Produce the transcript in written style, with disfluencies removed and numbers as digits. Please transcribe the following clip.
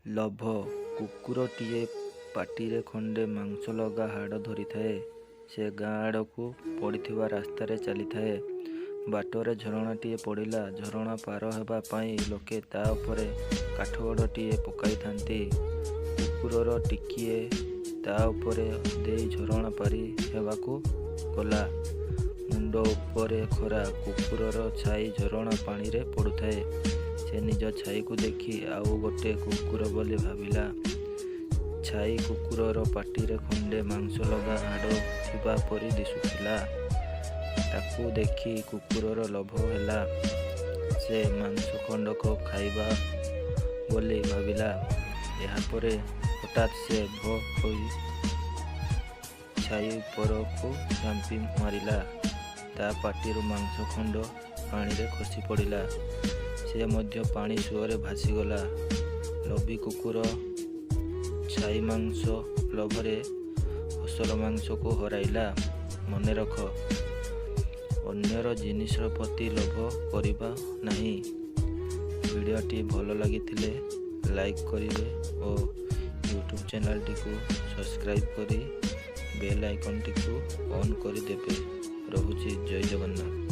ଲୋଭ। କୁକୁରଟିଏ ପାଟିରେ ଖଣ୍ଡେ ମାଂସଲଗା ହାଡ଼ ଧରିଥାଏ। ସେ ଗାଁ ଆଡ଼କୁ ପଡ଼ିଥିବା ରାସ୍ତାରେ ଚାଲିଥାଏ। ବାଟରେ ଝରଣାଟିଏ ପଡ଼ିଲା। ଝରଣା ପାର ହେବା ପାଇଁ ଲୋକେ ତା' ଉପରେ କାଠଗଡ଼ଟିଏ ପକାଇଥାନ୍ତି। କୁକୁରର ଟିକିଏ ତା' ଉପରେ ଦେଇ ଝରଣା ପାରି ହେବାକୁ ଗଲା। ମୁଣ୍ଡ ଉପରେ ଖରା। କୁକୁରର ଛାଇ ଝରଣା ପାଣିରେ ପଡ଼ୁଥାଏ। ସେ ନିଜ ଛାଇକୁ ଦେଖି ଆଉ ଗୋଟେ କୁକୁର ବୋଲି ଭାବିଲା। ଛାଇ କୁକୁରର ପାଟିରେ ଖଣ୍ଡେ ମାଂସଲଗା ହାଡ଼ ଥିବା ପରି ଦିଶୁଥିଲା। ତାକୁ ଦେଖି କୁକୁରର ଲୋଭ ହେଲା। ସେ ମାଂସ ଖଣ୍ଡକ ଖାଇବ ବୋଲି ଭାବିଲା। ଏହାପରେ ହଠାତ୍ ସେ ଭୋ କହି ଛାଇ ଉପରକୁ ଝାମ୍ପି ମାରିଲା। ତା' ପାଟିରୁ ମାଂସ ଖଣ୍ଡ ପାଣିରେ ଖସି ପଡ଼ିଲା। ସେ ମଧ୍ୟ ପାଣି ସୁଅରେ ଭାସିଗଲା। ଲୋଭୀ କୁକୁର ଛାଇ ମାଂସ ଲୋଭରେ ଅସଲ ମାଂସକୁ ହରାଇଲା। ମନେରଖ, ଅନ୍ୟର ଜିନିଷ ପ୍ରତି ଲୋଭ କରିବା ନାହିଁ। ଭିଡ଼ିଓଟି ଭଲ ଲାଗିଥିଲେ ଲାଇକ୍ କରିବେ ଓ ୟୁଟ୍ୟୁବ୍ ଚ୍ୟାନେଲଟିକୁ ସବସ୍କ୍ରାଇବ୍ କରି ବେଲ୍ ଆଇକନ୍ଟିକୁ ଅନ୍ କରିଦେବେ। ରହୁଛି, ଜୟ ଜଗନ୍ନାଥ।